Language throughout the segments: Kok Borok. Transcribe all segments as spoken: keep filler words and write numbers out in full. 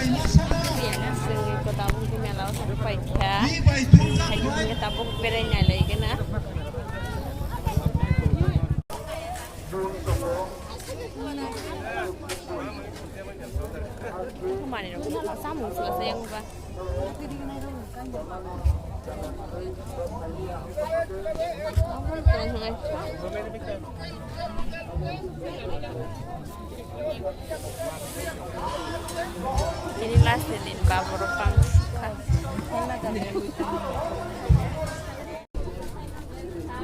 Chwng tabuk mela o thang paikha. Hai khe tabuk berai nai lai gana. Mani rok samung sila sayang ba. Ini last din ba borok pang.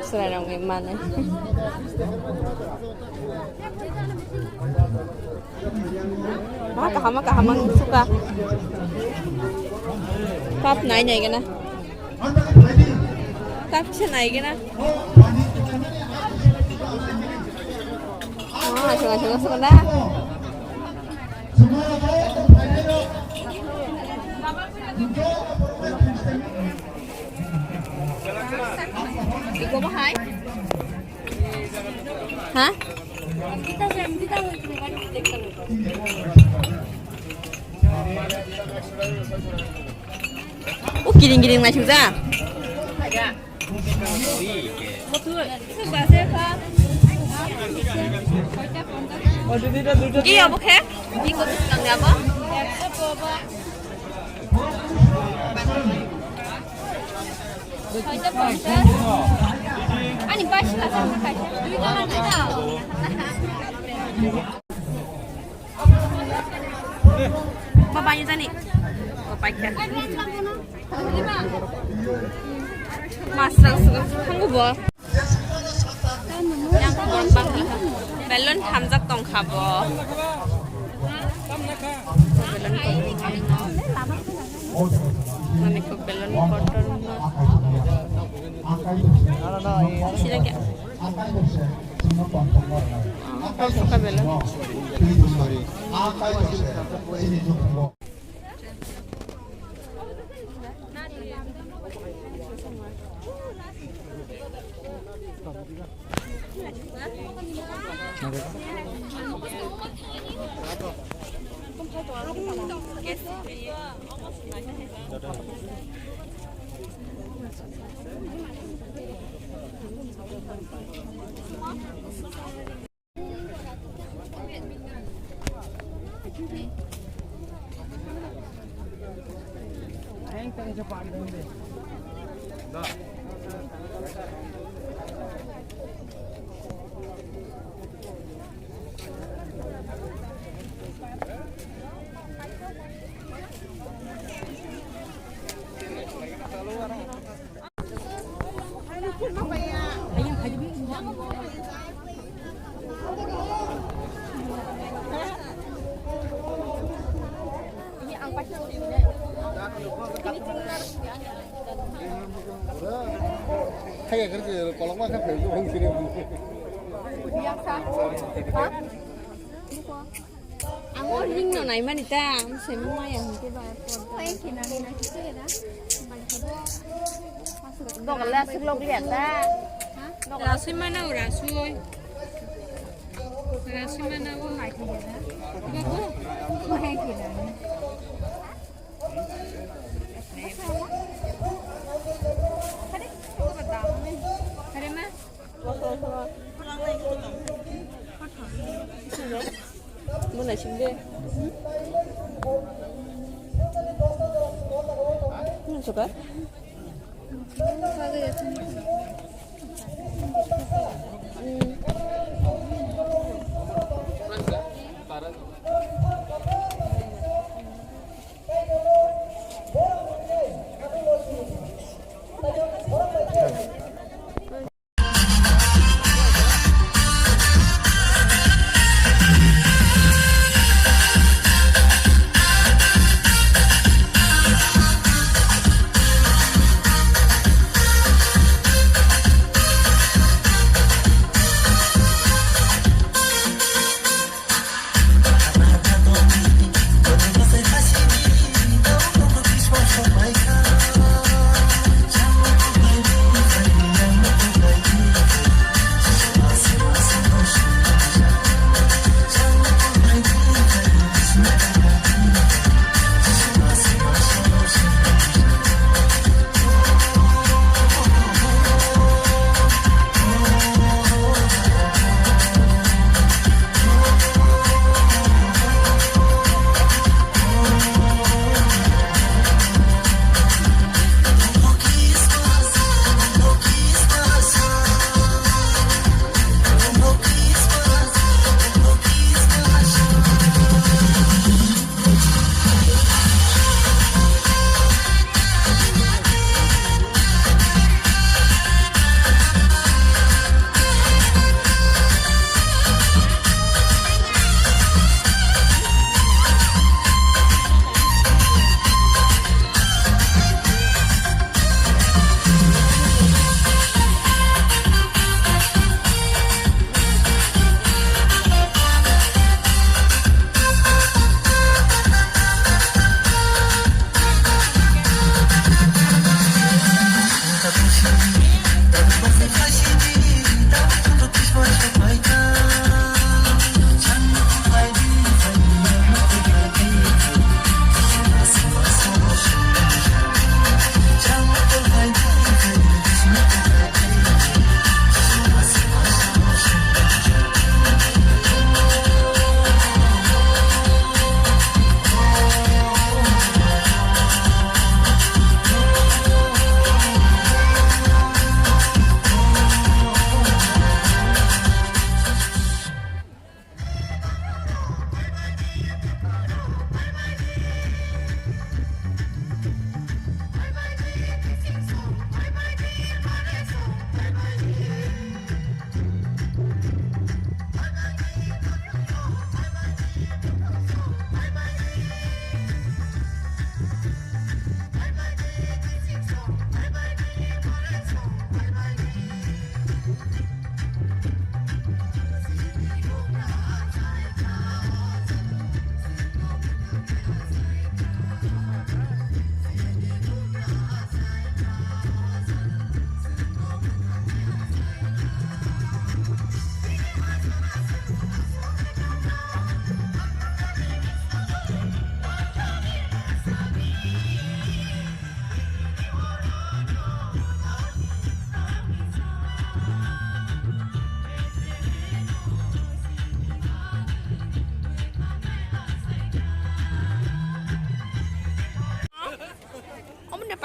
Chwrairokni manwi. Ma kaham ma kaham ang suka. Cup nai nai gana. Cup se nai gana. Oh, asung asung asung na. Iko ba hai? Ha? O kiring kiring naisuk ja. Ki obo khe? Ki ko tang ya bo? Ani basi ka sa ka sa. Dui ta na ta. Ba bani tani. O paikha. Masrang suka hangu bo. Balloon hamjak tongkha bo. Balloon tongkha. Mane ko balloon kotor ma. Sila kya? Suka balloon. Kaya kerja kolok makan baju bang sini. Ang o ring no nai mani ta, ang semi maya hingke ba. Dok la sik lok liya ta. Rasui mana o rasui. Rasui mana o nai khe ya ta. Babu. Are ma. Muna sinde. Muna suka.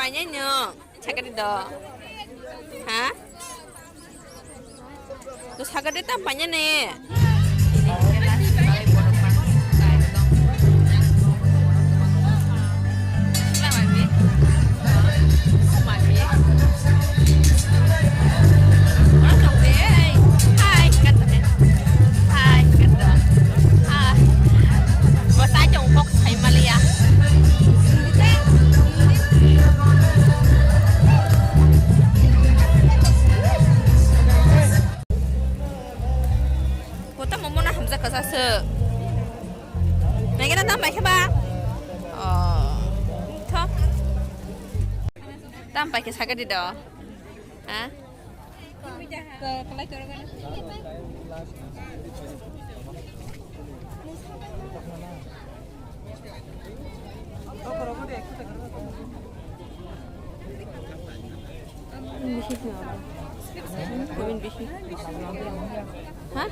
Anya no, sakari do. Ha? To sakari ta panya ne. Kota momo na hamjak kasa se. Naikhe na tam bai khe ba? Oh. Tho. Tam bai khe sakari do. Ha? Bisi tong abo. Kubun bisi. Ha?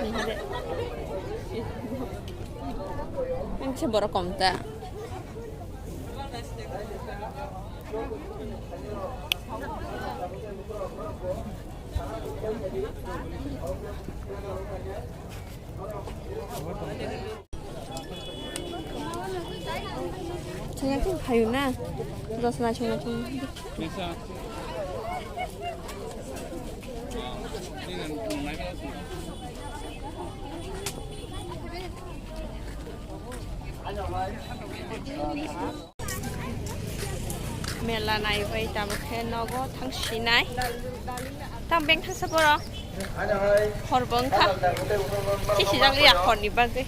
Ini ada. Ini sih borok kom ta. Chwng chwng phaio na. Dos na chwng chwng. Mela naibai tamo khe nogo thang sinai. Tam beng thangsa boro. Hor bo wngkha. Khe sijak liya horni bagwi.